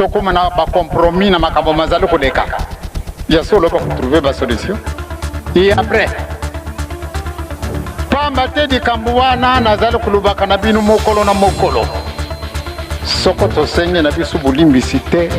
Tokoma na ba compromis na makambo mazali koleka. Ya solo ba trouver ba solution. Et après pamba te likambo wana nazali kolobaka na bino mokolo na mokolo, soko tosengi na biso bolimbisi te.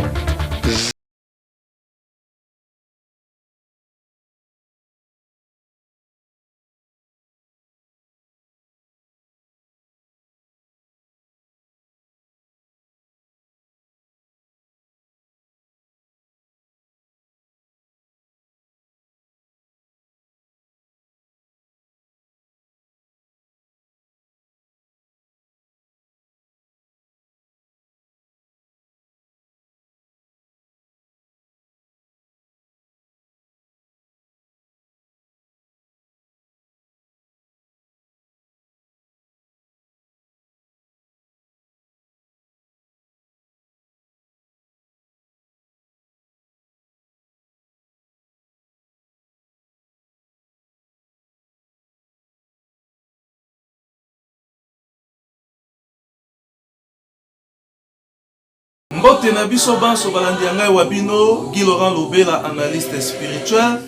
Mbote na biso banso balandi ya ngai wa bino Guy Laurent Lobela analyste spirituel.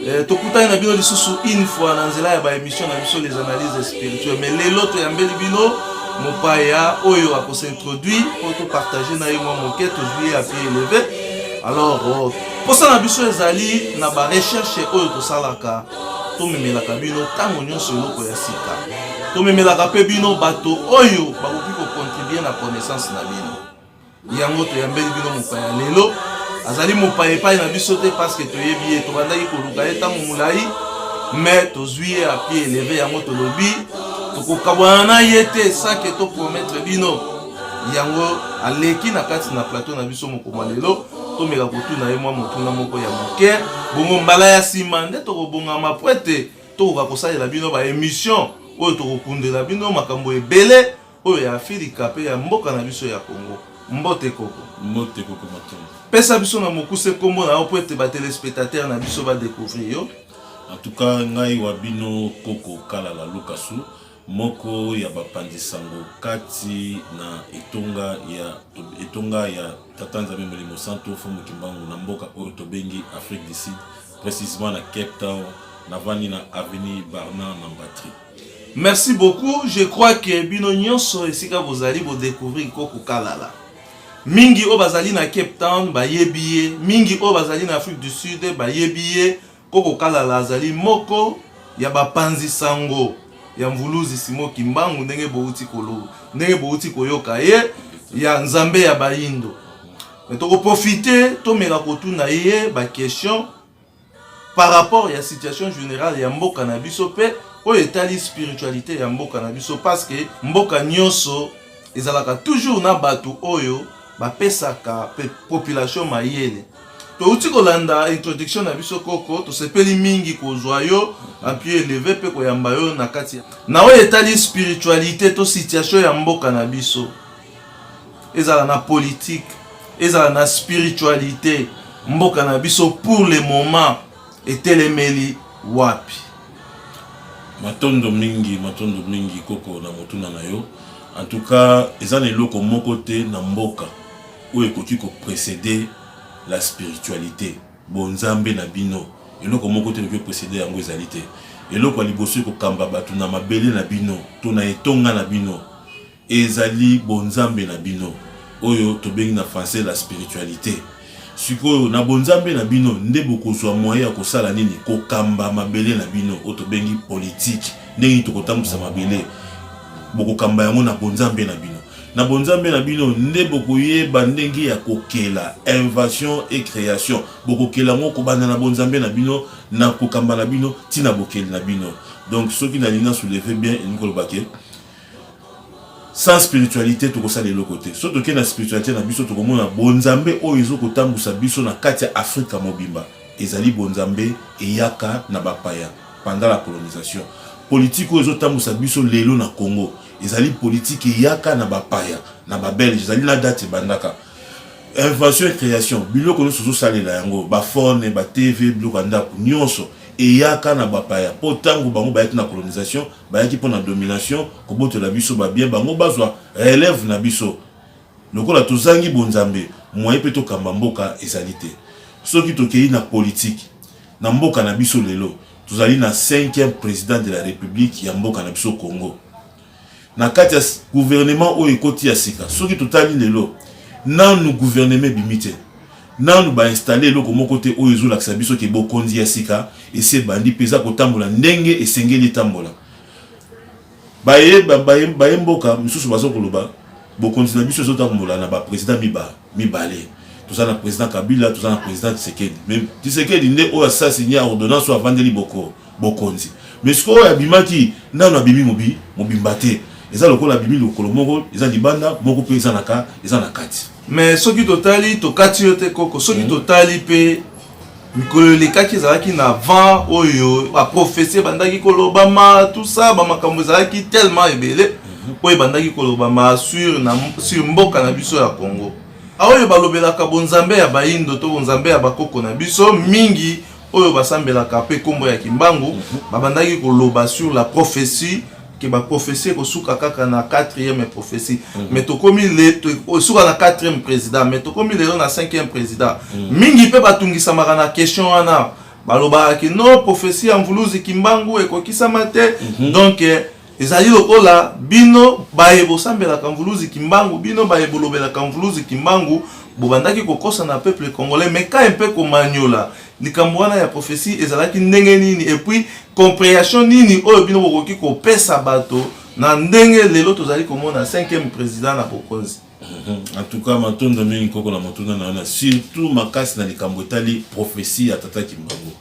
Eh, tokutani na bino lisusu une fois na nzela ya ba émission na biso les analyses spirituelles, mais lelo toyambeli bino mopaya oyo akosintroduire mpo topartage na ye mwa moke. Tozwi ye à pied élevé. Alors oh, mposa na biso ezali na barecherche oyo tosalaka, tomemelaka bino ntango nyonso eloko ya sika, tomemelaka mpe bino bato oyo bakoki kocontribue na connaissance na bino. Yango toyambeli bino mopaya lelo. Azali mopaya epai na biso te, parce que toyebi ye, tobandaki koluka ye ntango molai, mais tozwi ye à pied élevé. Yango tolobi tokokabwana na ye te sans que topromettre bino. Yango aleki na kati na plateau na biso mokoma lelo, tomeka kotuna ye mwa motuna moko ya moke, bongo mbala ya nsima nde tokobongama po ete tokoka kosalela bino ba émission oyo tokokundela bino makambo ebele oyo ya Afilika mpe ya mboka na biso ya Congo. Mbote koko. Mbote koko Matondo. Pesa biso na mokuse kombo na yo po ete ba telespectateurs na biso ba decouvrir yo. En tout cas ngai wa bino koko Kalala Lukasu, moko ya bapanzi sango kati na etonga ya etonga ya Tata Nzambe Molimo Santo Mfumu Kimbangu na mboka oyo tobengi Afrique du Sud, precisement na Cape Town, navandi na avenue Barnard number 3. Merci beaucoup, je crois que bino nyonso esika bozali bo découvrir Koko Kalala. Mingi oyo bazali na Cape Town bayebi ye, mingi oyo bazali na Afrique du Sud bayebi ye. Koko Kalala azali moko ya bapanzi sango ya Mvuluzi Simon Kimbangu, ndenge bowuti kolo, ndenge bowuti koyoka ye ya Nzambe ya bayindo. Mais toko profiter tomeka kotuna ye ba question par rapport ya situation générale ya mboka na biso mpe oyo etali spiritualité ya mboka na biso, parce que mboka nyonso ezalaka toujours na bato oyo bapesaka pe population mayele. Touti kolanda introduction na biso koko, tosepeli mingi kozwa yo en pied élevé mpe koyamba yo na kati na oyo etali spiritualité to situation ya mboka na biso, ezala na politique, ezala na spiritualité. Mboka na biso pour le moment etelemeli wapi? Matondo mingi, matondo mingi koko na motuna na yo. En tout cas eza na eloko moko te na mboka oyo ekoki ko preceder la spiritualite, bonzambe na bino. Eloko moko te ekoki ko preceder yango, ezali te. Eloko ya liboso ekokamba bato na mabele na bino to na etonga na bino ezali bonzambe na bino, oyo tobengi na français la spiritualite. Sikoyo na bonzambe na bino nde bokozwa moyen ya kosala nini? Kokamba mabele na bino, oyo tobengi politique. Ndenge nini tokotambwisa mabele? Bokokamba yango na bonzambe na bino. Na bonzambe na bino nde bokoyeba ndenge ya kokela, invention et creation. Bokokela yango kobanda na bonzambe na bino, na kokamba na bino, ti na bokeli na bino. Donc soki nalingi na soulever bien, elingi koloba ke sans spiritualité tokosala eloko te. Soki tokei na spiritualité na biso, tokomona bonzambe oyo ezokotambusa biso na kati ya Afrika mobimba ezali bonzambe eyaka na bapaya pendant la colonisation. Politique oyo ezotambusa biso lelo na Congo ezali politique eyaka na bapaya, na babelge, ezali na date ebandaka invention et création. Biloko nyonso ozosalela yango, bafone, ba TV, biloko ya ndako nyonso eyaka na bapaya, mpo ntango bango bayaki na colonisation, bayaki mpo na domination, kobotola biso babien, bango bazwa relève na biso. Lokola tozangi bonzambe, Moyen mpe tokamba mboka ezali te. Soki tokei na politique na mboka na biso lelo, tozali na cinquième président de la République ya mboka na biso Congo. Na kati ya gouvernement oyo ekoti ya sika, soki totali lelo, nanu gouvernement ebimi te, nanu ba installer eloko moko te oyo ezolakisa biso ke bokonzi ya sika esi ebandi mpe eza kotambola ndenge esengeli etambola. Baye baye baye mboka misusu bazo koloba bokonzi na biso ezotambola na ba president mibale. Toza na president Kabila, toza na president Tshisekedi. Mais Tshisekedi nde oyo asa signer ordonnance oyo avandeli boko bokonzi. Mais sikoyo oyo abimaki nanu abimi mobi mobimba te. Eza lokola abimi lokolo moko eza libanda moko pe eza na ka eza na kati. Mais soki totali tokati yo te koko, soki totali pe mikolo elekaki ezalaki na vent oyo ba prophetie ebandaki kolobama tout ça, ba makambo ezalaki tellement ebele oyo ebandaki kolobama sur na sur mboka na biso ya Congo. Oyo balobelaka bonzambe ya bayindo to bonzambe ya bakoko na biso mingi oyo basambelaka pe kombo ya Kimbangu, babandaki koloba sur la prophetie ke ba prophetie ekosuka kaka na 4e prophetie. Mais tokomi le to, suka na 4e président, mais tokomi lelo na 5e président. Mingi pe batungisamaka na question wana, balobaka ke non, prophetie ya Mvuluzi Kimbangu ekokisama te. Donc ezali lokola bino baye bosambelaka Mvuluzi Kimbangu, bino baye bolobelaka Mvuluzi Kimbangu, bobandaki kokosa na peuple congolais. Mais ka mpe komanyola likambo wana ya prophetie ezalaki ndenge nini, et puis compréhension nini oyo bino bokoki kopesa bato na ndenge lelo tozali komona 5e président na bokonzi? En tout cas, matondo mingi koko na motuna na wana, surtout makasi na likambo etali prophetie ya tata Kimbangu.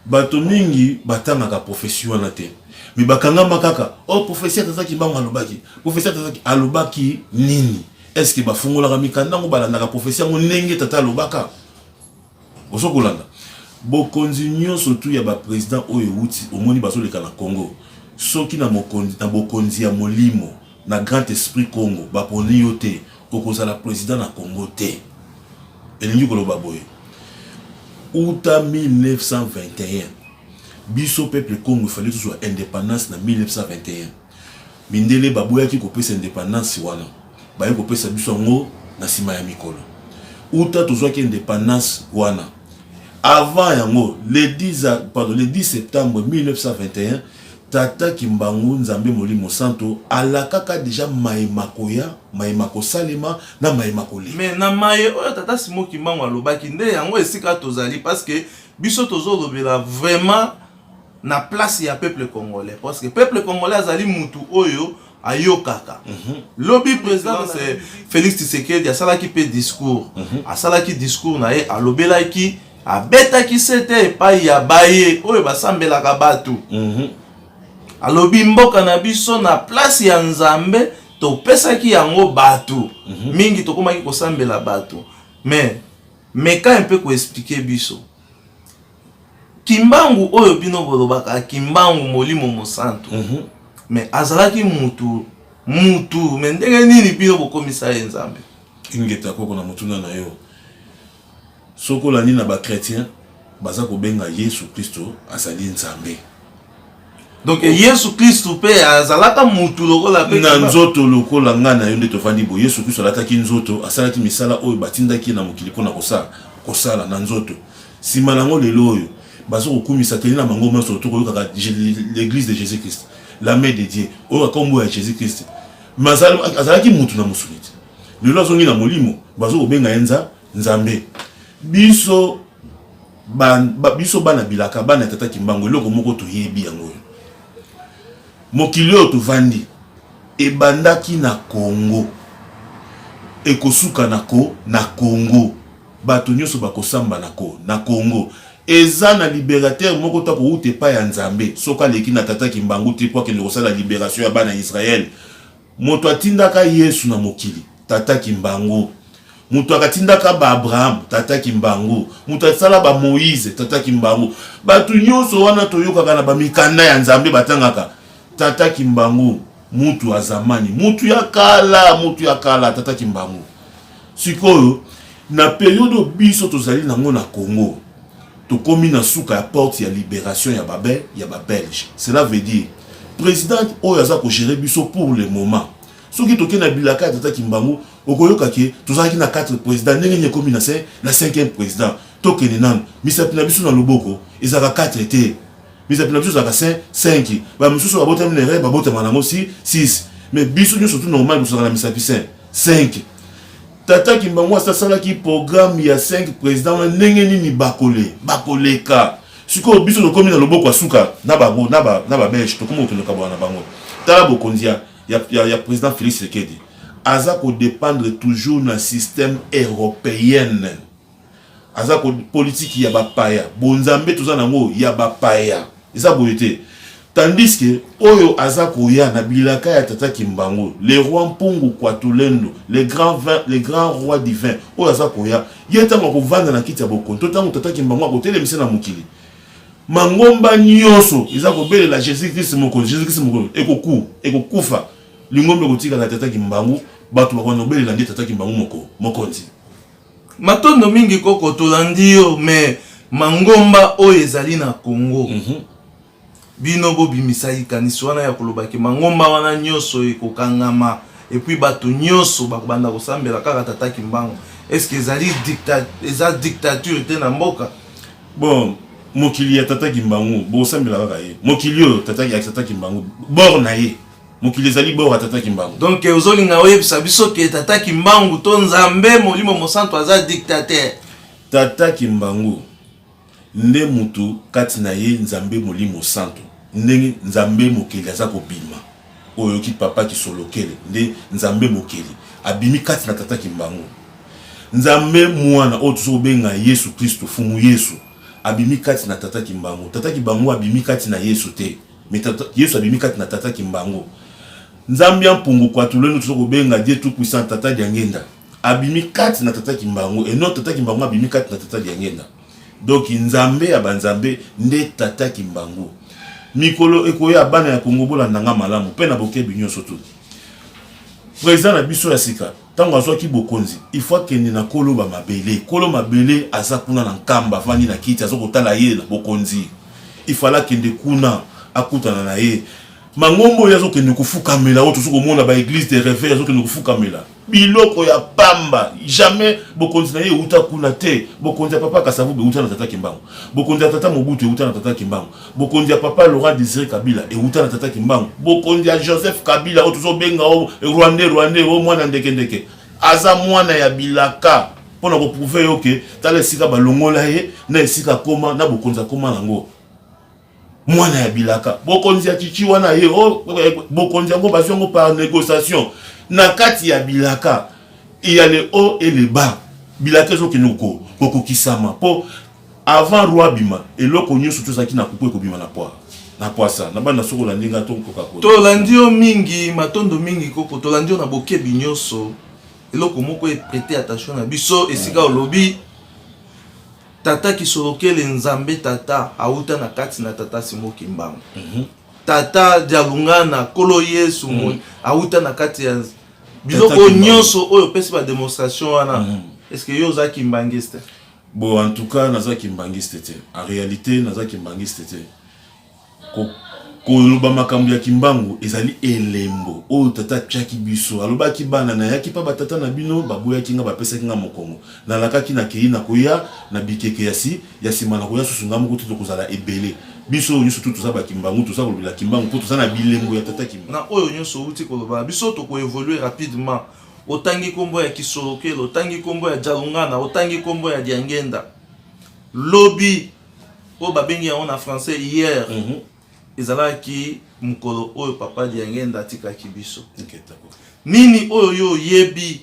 Bato mingi batangaka prophetie wana te, mais bakangama kaka oh, prophetie ya tata Kimbangu alobaki, prophetie ya tata alobaki nini? Est ce que bafungolaka mikanda yango, balandaka prophetie yango ndenge tata alobaka? Ozo kolanda bokonzi nyonso tu ya baprésident oyo ewuti, omoni bazoleka na Congo, soki na mokonzi na bokonzi ya molimo na grand esprit Congo baponi yo te, okozala président na Congo te. Elingi koloba boye, uta 1921 biso peuple Congo efali tozwa indépendance. Na 1921 mindele baboyaki kopesa indépendance wana, baye kopesa biso yango na nsima ya mikolo. Uta tozwaki indépendance wana, avant yango, le 10, pardon, le 10 septembre 1921, tata Kimbangu, Nzambe Molimo Santo, alakaka deja mayema koya, mayema kosalema na mayema koleka. Mais na maye oyo tata Simon Kimbangu alobaki nde yango esika tozali, parce que biso tozolobela vraiment na place ya peuple congolais, parce que peuple congolais azali mutu oyo ayokaka. Lobi président Félix Tshisekedi asalaki mpe discours, asalaki discours na ye, alobelaki, abetaki sete epai ya baye oyo basambelaka bato. Alobi mboka na biso, na place ya Nzambe, topesaki yango bato. Mingi tokomaki kosambela bato. Mais meka mpe koexpliquer biso, Kimbangu oyo bino bolobaka, Kimbangu Molimo Mosantu, mais azalaki mutu mutu, mais ndenge nini bino bokomisa ye Nzambe? Ingeta koko na motuna na yo. Soki olandi na bachrétien, baza kobenga Yesu Kristo azali Nzambe. Donc Yesu Kristu mpe azalaka mutu lokola mpe na nzoto lokola ngai na yo nde tovandi boye. Yesu Kristo alataki nzoto, asalaki misala oyo batindaki ye na mokili mpona kosala na nzoto. Nsima nango, lelo oyo baza kokumisa kende na bango nyonso, tokoyokaka l'église de Jésus Christ, la main de Dieu, oyo akombo ya Jésus Christ, mais azalaki mutu na mosuni te. Lelo azongi na molimo, baza kobenga ye Nzambe. Biso biso bana bilaka, bana ya tata Kimbangu, eloko moko toyebi yango oyo: mokili oyo tovandi ebandaki na Congo, ekosuka na Congo. Bato nyonso bakosamba na Congo. Eza na libérateur moko ta kouta epai ya Nzambe soki aleki na tata Kimbangu te po akende kosala libération ya bana Israel. Moto atindaka Yesu na mokili, tata Kimbangu. Moto akatindaka baAbraham, tata Kimbangu. Moto asala baMoïse, tata Kimbangu. Bato nyonso wana toyokaka na bamikanda ya Nzambe batangaka tata Kimbangu, mutu ya zamani, mutu ya kala, mutu ya kala, tata Kimbangu. Sikoyo na période oyo biso tozali nango na Congo, tokomi na suka ya porte ya libération ya babelge. Cela veut dire président oyo aza kogérer biso pour le moment, soki tokei na bilaka ya tata Kimbangu. Okoyoka ke tozalaki na 4 president, ndenge nini ekomi na na 5e president? Tokende nanu. Misapi na biso na loboko ezalaka 4 te, misapi na biso ezalaka 5. Ba misusu babotami na erreur, babotama nango si 6, mais biso nyonso tout normal tozalaka na misapi 5 5. Tata Kimbangu asalaki programme ya 5 president wana, ndenge nini bakole bakoleka? Sikoyo biso tokomi na loboko ya suka na bango, na babelge, tokomi kokende kabwana na bango. Tala bokonzi ya président Félix Tshisekedi, aza kodépendre toujours na système européenne, aza politique ya bapaya. Bonzambe toza nango ya bapaya, eza boye te. Tandis que oyo aza koya na bilaka ya tata Kimbangu, le roi Mpungu Kwatulendo, le grand vin, le grand roi divin, oyo aza koya, ye ntango akovanda na kiti ya bokonzi, to ntango tata Kimbangu akotelemisa na mokili, mangomba nyonso eza kobelela Jésus Christ mokonzi, Jésus Christ mokonzi, ekokufa. Lingomba ekotikala tata Kimbangu, bato bakona kobelela nde tata Kimbangu mokonzi. Matondo mingi koko, tolandi yo. Mais mangomba oyo ezali na Congo, bino bobimisa likanisi wana ya kolobaki mangomba wana nyonso ekokangama, et puis bato nyonso bakobanda kosambela kaka tata Kimbangu, est ce que ezali eza dictature te na mboka? Bon, mokili ya tata Kimbangu, bosambela kaka ye. Mokili oyo ya tata Kimbangu, bord na ye, mokili ezali bord ya tata Kimbangu. Donc ozolinga oyebisa biso ke tata Kimbangu to Nzambe Molimo Mosantu aza dictateur? Tata Kimbangu nde mutu kati na ye Nzambe Molimo Santu, ndenge Nzambe mokeli aza kobima. Oyo oyoki papa Kisolokele, nde Nzambe mokeli abimi kati na tata Kimbangu. Nzambe mwana oyo tozo kobenga Yesu Kristo, Fumu Yesu, abimi kati na tata Kimbangu. Tata Kimbangu abimi kati na Yesu te, mais Yesu abimi kati na tata Kimbangu. Nzambe ya Mpungu Kwatulendo, tozo kobenga Dieu tout puissant, tata Diangenda, abimi kati na tata Kimbangu, et non tata Kimbangu abimi kati na tata Diangenda. Donc Nzambe ya banzambe nde tata Kimbangu. Mikolo ekoya, bana ya Kongo, bolanda nga malamu mpe na bokebi nyonso. Tu président na biso ya sika, ntango azwaki bokonzi, il faut akende na kolo bamabele. Kolo mabele aza kuna na Nkamba, avandi na kiti, aza kotala ye na bokonzi. Il fallait akende kuna, akutana na ye. Mangomba oyo azokende kofukamela, oyo tozo komona baéglise de réveil, azokende kofukamela biloko ya pamba. Jamais bokonzi na ye euta kuna te. Bokonzi ya papa Kasavubu euta na tata Kimbangu, bokonzi ya tata Mobutu euta na tata Kimbangu, bokonzi ya papa Laurent Désiré Kabila euta na tata Kimbangu, bokonzi ya Joseph Kabila oyo tozobenga o Rwandais, Rwandais, o mwana ndekendeke, aza mwana ya bilaka. Mpona koprouver yo ke tala esika balongola ye na esika akoma na bokonzi, akoma nango mwana ya bilaka. Bokonzi ya Chichi wana ye o bokonzi yango bazwi yango par négociation na kati ya bilaka. Il y a le haut et le bas. Bilaka ezokende kokokisama, mpo avant roi bima, eloko nyonso tozalaki na kuku ekobima na poisa na bana. Soki olandi nga, tokoka. Tolandi yo mingi, matondo mingi koko, tolandi yo na bokebi nyonso. Eloko moko eprêter attention na biso, esika olobi tata Kisolokele, Nzambe tata, auta na kati na tata Simo Kimbangu. Tata Dialungana, Nkolo Yesu, auta na kati ya biloko nyonso oyo opesi badémonstration wana. Est ce que yo oza kimbangiste? Bon, en tout cas naza kimbangiste te. En réalité naza kimbangiste te. Koloba makambo ya Kimbangu ezali elembo oyo tata atiaki biso. Alobaki: "Bana, nayaki mpa batata na bino, baboyaki nga, bapesaki nga mokongo. Nalakaki, nakei, nakoya na bikeke ya nsima, nakoya susu nga moko te, tokozala ebele." Biso oyo nyonso tu toza bakimbangu, toza kolobela Kimbangu mpo toza na bilembo ya tata Kimbangu. Na oyo nyonso outi koloba na biso, tokoévolue rapidement. Otangi nkombo ya Kisolokele, otangi nkombo ya Dialungana, otangi nkombo ya Diangenda. Lobi oyo babengi yango na français hier, ezalaki mokolo oyo papa Diangenda atikaki biso. Nini oyo yo oyebi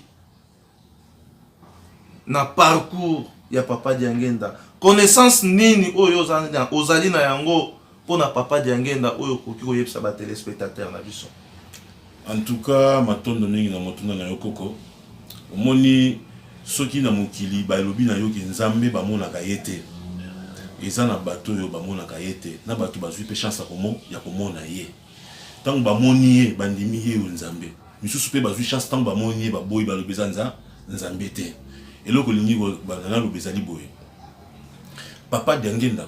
na parcours ya papa Diangenda? Connaissance nini oyo ozali na yango mpona papa Diangenda oyo okoki koyebisa batéléspectateur na biso? En tout cas, matondo mingi na motuna na yo koko. Omoni, soki na mokili balobi na yo ke Nzambe bamonaka ye te, eza na bato oyo bamonaka ye te, na bato bazwi mpe chance ya komona ye. Ntango bamoni ye, bandimi ye oyo Nzambe. Misusu mpe bazwi chance, ntango bamoni ye, baboyi, balobi eza Nzambe te. Eloko elingi naloba ezali boye: papa Diangenda,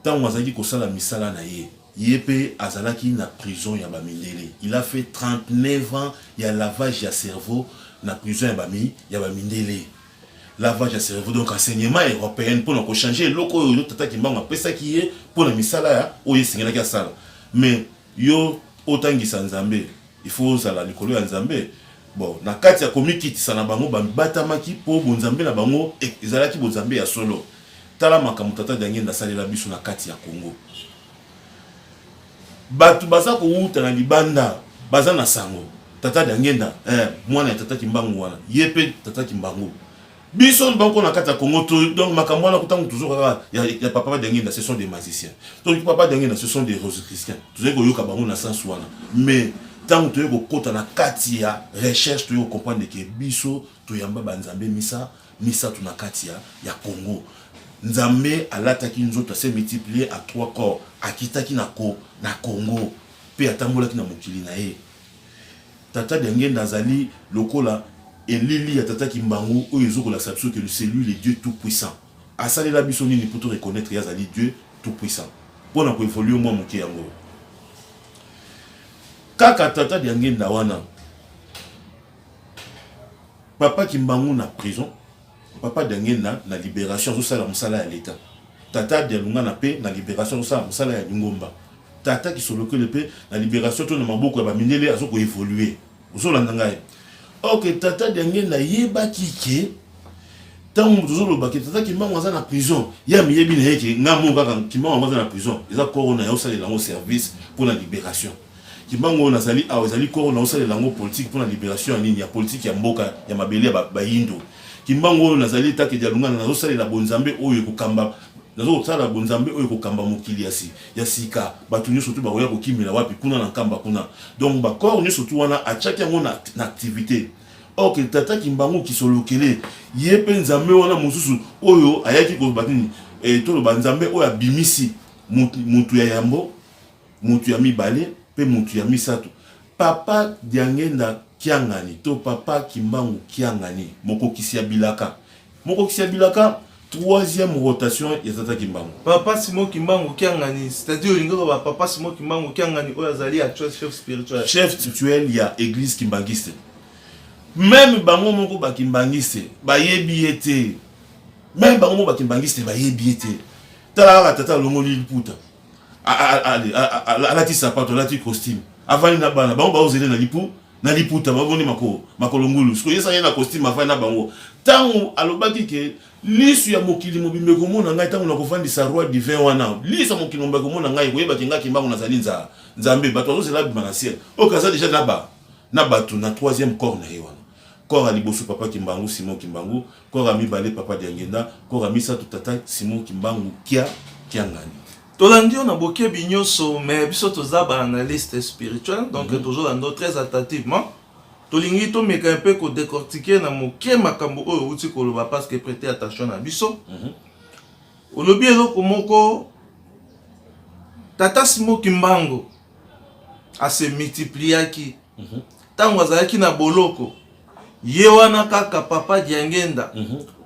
ntango azalaki kosala misala na ye, ye mpe azalaki na prison ya bamindele. Il a fait 39 ans ya lavage ya cerveau. na prison ya bami ya bamindele. Lavage ya cerveau, donc enseignement européenne mpona kochanger eloko oyo tata Kimbangu apesaki ye mpona misala ya oyo esengelaki asala. Mais yo otangisa Nzambe, il faut ozala likolo ya Nzambe. Bon, na kati ya komikitisa na bango, babatamaki mpo bonzambe na bango ezalaki bonzambe ya solo. Tala makambo tata Diangienda asalela biso na kati ya Congo. Bato baza kowuta na libanda, baza na sango tata Diangienda, mwana ya tata Kimbangu wana, ye mpe tata Kimbangu. Biso bango na kati ya Congo to, donc makambo wana ntango tozoka kaka ya papa Diangienda, ce sont des magiciens. Donc papa Diangienda, ce sont des rosicruciens. Tozali koyoka bango na sens wana, mais ntango toyei kokota na kati ya recherche, toyei kocomprendre ke biso toyamba banzambe misato na kati ya Congo. Nzambe alataki nzoto, ase multiplier à trois corps, akitaki na Congo mpe atambolaki na mokili na ye. Tata Diangienda azali lokola elili ya tata Kimbangu oyo ezokolakisa biso ke c'est lui le Dieu tout puissant. Asalela biso nini po to reconnaître ye azali Dieu tout puissant? Mpona koévoluer mwa moke, yango kaka tata Diangienda wana, papa Kimbangu na prison, papa Diangienda na libération azosala mosala ya leta, tata Dialungana mpe na libération azosala mosala ya lingomba, tata Kisolokele mpe na libération to na maboko ya bamindele azokoévoluer. Ozolanda ngai? Ok, tata Diangienda ayebaki ke ntango moto ozoloba ke tata Kimbangu aza na prison, ye amiyebi na ye ke nga moko kaka Kimbangu yango aza na prison, eza corps na ye osalela yango service mpona libération. Kimbangu oyo nazali awa ezali corps na osalela yango politique mpona libération ya nini, ya politique ya mboka, ya mabele ya bayindo. Kimbangu oyo nazali take Dialungana, nazosalela bonzambe oyo ekokamba, nazokosala bonzambe oyo ekokamba mokili ya sika. Bato nyonso tu bakoya kokimela wapi? Kuna na Nkamba kuna. Donc bacorps nyonso tu wana atiaki yango na activité. Ok, tata Kimbangu Kisolokele, ye mpe nzambe wana mosusu oyo ayaki koloba nini, toloba nzambe oyo abimisi mutu ya yambo, mutu ya mibale mpe mutu ya misato, papa Diangenda Kiangani to papa Kimbangu Kiangani, mokokisi ya bilaka, mokokisi ya bilaka, troisième rotation ya tata Kimbangu. Papa Simon Kimbangu Kiangani, c'est-à-dire olingi koloba papa Simon Kimbangu Kiangani oyo azali actuel chef spirituel? Chef spirituel ya église kimbangiste. Même bango moko bakimbangiste bayebi ye te. Même bango moko bakimbangiste bayebi ye te. Tala kaka, tata alongoli liputa, alati sapato, alati costume, avandi na bana. Bango baozele na liputa, baboni makolo ngulu. Sikoyo yesaka ye na costume, avandi na bango. Ntango alobaki ke lisu ya mokili mobimba ekomona ngai ntango nakofandisa roi divin wana, lisu ya mokili mobimba ekomona ngai, ekoyebaki ngai Kimbangu nazali Nzambe. Bato bazozela bima na ciel oyo aza déjà na bato na troisième corps na ye wana. Corps ya liboso, papa Kimbangu Simon Kimbangu; corps ya mibale, papa Diangenda; corps ya misato, tata Simon Kimbangu Kiangani. Tolandi yo na bokebi nyonso, mais biso toza baanalyste spirituel, donc tozolanda yo très attentivement. Tolingi tomeka mpe kodécortiquer na moke makambo oyo outi koloba, parce que prêter attention na biso. Olobi eloko moko: tata Simon Kimbangu ase multipliaki ntango azalaki na boloko. Ye wana kaka papa Diangenda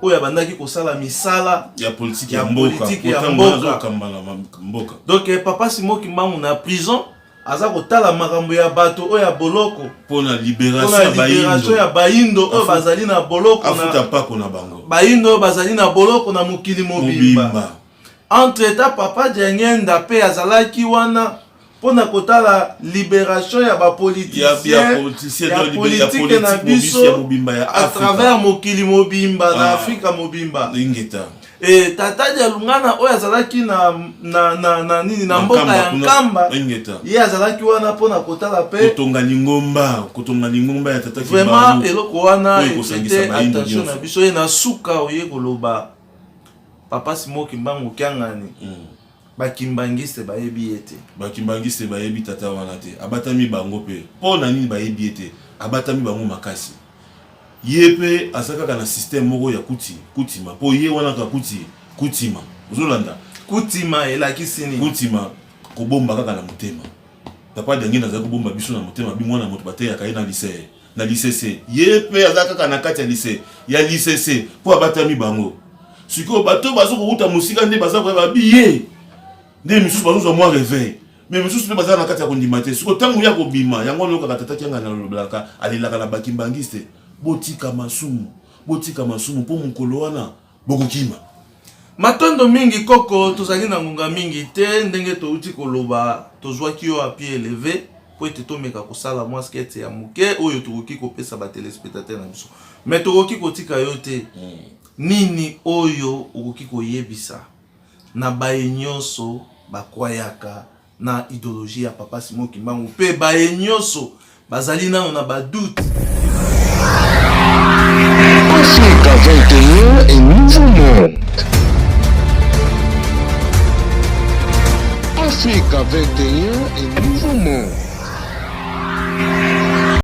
oyo abandaki kosala misala ya politike ya ya mboka. Politike ya Ntango mboka. azokamba na mboka. Donc papa Simon Kimbangu na prison aza kotala makambo ya bato oyo ya boloko mpona libération mpona ya libération bayindo ya bayindo oyo bazali na boloko afuta na mpako na bango. Bayindo oyo bazali na boloko na mokili mobimba. Mobimba. Entre temps, papa Diangenda mpe azalaki wana mpona kotala libération ya ya bapoliticien politicien ya to ya politike na politique mobisi ya biso mobimba ya à Afrika. Travers mokili mobimba na Ah. Afrika mobimba. Ingeta. E tata Dialungana oyo azalaki na nini, na mboka Nkamba ya kuna. Nkamba, Ingeta. ye azalaki wana mpona kotala mpe kotonga lingomba ya tata vraiment Kimbangu eloko wana oyo ekosangisa eprêter bayindo attention na nyonso. biso. Ye na suka oye koloba papa Simon Kimbangu Kiangani, bakimbangiste bayebi ye te. Bakimbangiste bayebi tata wana te. Abatami bango mpe. Mpo na nini bayebi ye te? Abatami bango makasi. Ye mpe aza kaka na système moko ya kutima, mpo ye wana kaka kutima. Ozolanda? Kutima elakisi nini? Kutima, kobomba kaka na motema. Papa Diangenda azali kobomba biso na motema. Bi mwana moto bateyaka ye na lycée, na lycée. Ye mpe aza kaka na kati ya lycée, ya lycée, mpo abatami bango. Sikoyo bato baza kowuta mosika nde baza koyeba bi ye, nde misusu bazozwa mwa réveil, mais misusu mpe baza na kati ya kondima te. Sikoyo ntango ya kobima yango wana, oyokaka tata Kiangani alobelaka, alelaka na bakimbangiste. Botika masumu, botika masumu mpo mokolo wana bokokima. Matondo mingi koko, tozali na ngonga mingi te, ndenge towuti koloba tozwaki yo à pied eleve mpo ete tomeka kosala mwa sketch ya moke oyo tokoki kopesa ba telespectateurs na biso, mais tokoki kotika yo te. Nini oyo okoki koyebisa na baye nyonso bakwayaka na ideologie ya papa Simon Kimbangu mpe baye nyonso bazali nano na ba doute? Africa 21 et Nouveau Monde. Africa 21 et